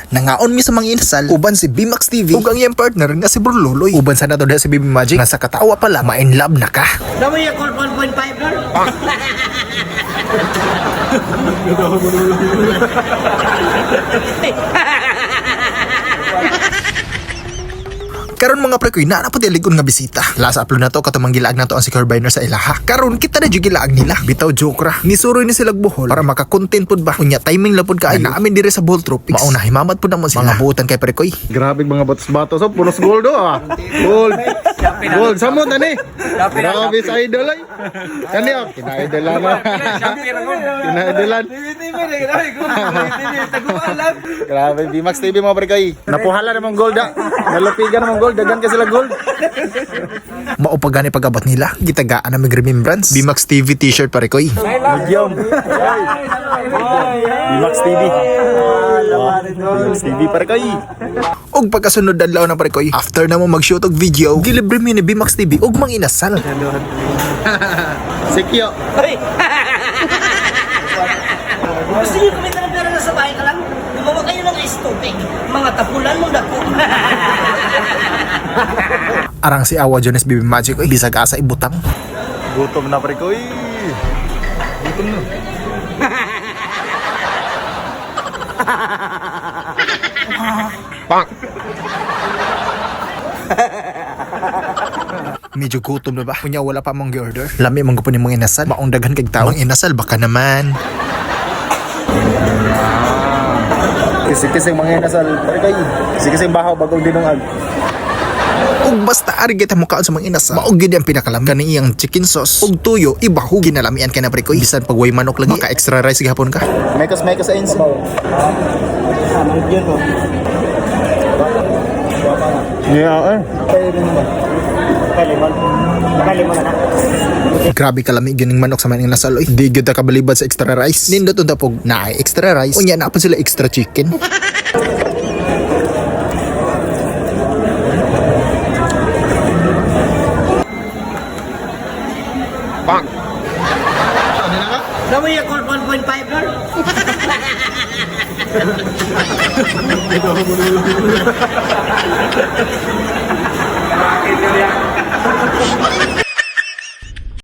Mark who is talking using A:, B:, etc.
A: Nangaon mi sa mga inasal uban si Bmax TV ug ang iyang partner nga si Brululoy. Uban sa nato diha si Baby Magic nga sa katawa pa lang ma-in love na ka.
B: Damo yung call 1.5 lor.
A: Karon mga pre koy, naa na pud ligon nga bisita. Last upload na to katumang gilaag na to ang si Carbiner sa ilaha. Karon kita na jud gilaag nila. Bitaw joke ra. Nisuroy ni sila Bohol para maka-content pud ba. Unya timing la pud kaayo. Na amin dire sa Bohol Tropics. Mauna himamat pud namo sila. Mga buotan kay pre koy.
C: Grabe mga batos-batos. Oh, punos gold oh, ah. Gold. Gold. Samot ani. Grabe sa idol ay. Kani ah, kina-idolan na. Kina-idolan. Grabe, Bmax TV mga pre kay. Napuhala namang gold ah. Nalupigan namang gold. Dagan ka sila gold.
A: Mao pa gani pag-abot nila. Gitagaan na mig remembrance. Bmax TV t-shirt pare koy.
C: Medium. Bmax TV. Bmax TV pare kay.
A: Og pagkasunod adlaw na pare koy. After na mo mag-shoot og video, gilibre mi ni Bmax TV og mang inasal.
C: Sikyo.
B: Gusto niyo kumita ng pera na sa bahay ka lang? Gumawa kayo ng ice tubig. Mga tapulan mong dako.
A: Arang si Awa Jones Baby Magic oy bisag asa ibutang.
C: Gutom na pre koy. Gutom na. Pak.
A: Medyo gutom na ba? Kunya wala pa mong gi-order. Lami mong gupon mga inasal. Maong daghan kag tao. Mga inasal baka naman.
C: Kisi-kising mga inasal pre kay. Kisi-kising bahaw bagong dinungag.
A: Ug basta ari kita mukaon sa mga inasal. Mao gid ang pinakalam kani iyang chicken sauce ug tuyo ibahog ginalamian kay na pre koy. Bisan pag way manok lagi maka extra rice gihapon ka.
C: Mekos mekos sa inso. Yeah, eh.
A: Grabe kalami gining manok sa mga inasal oy. Di gyud ta kabalibad sa extra rice. Nindot unta pog naay extra rice. Unya na pud sila extra chicken.
B: Damo yung call 1.5 lor.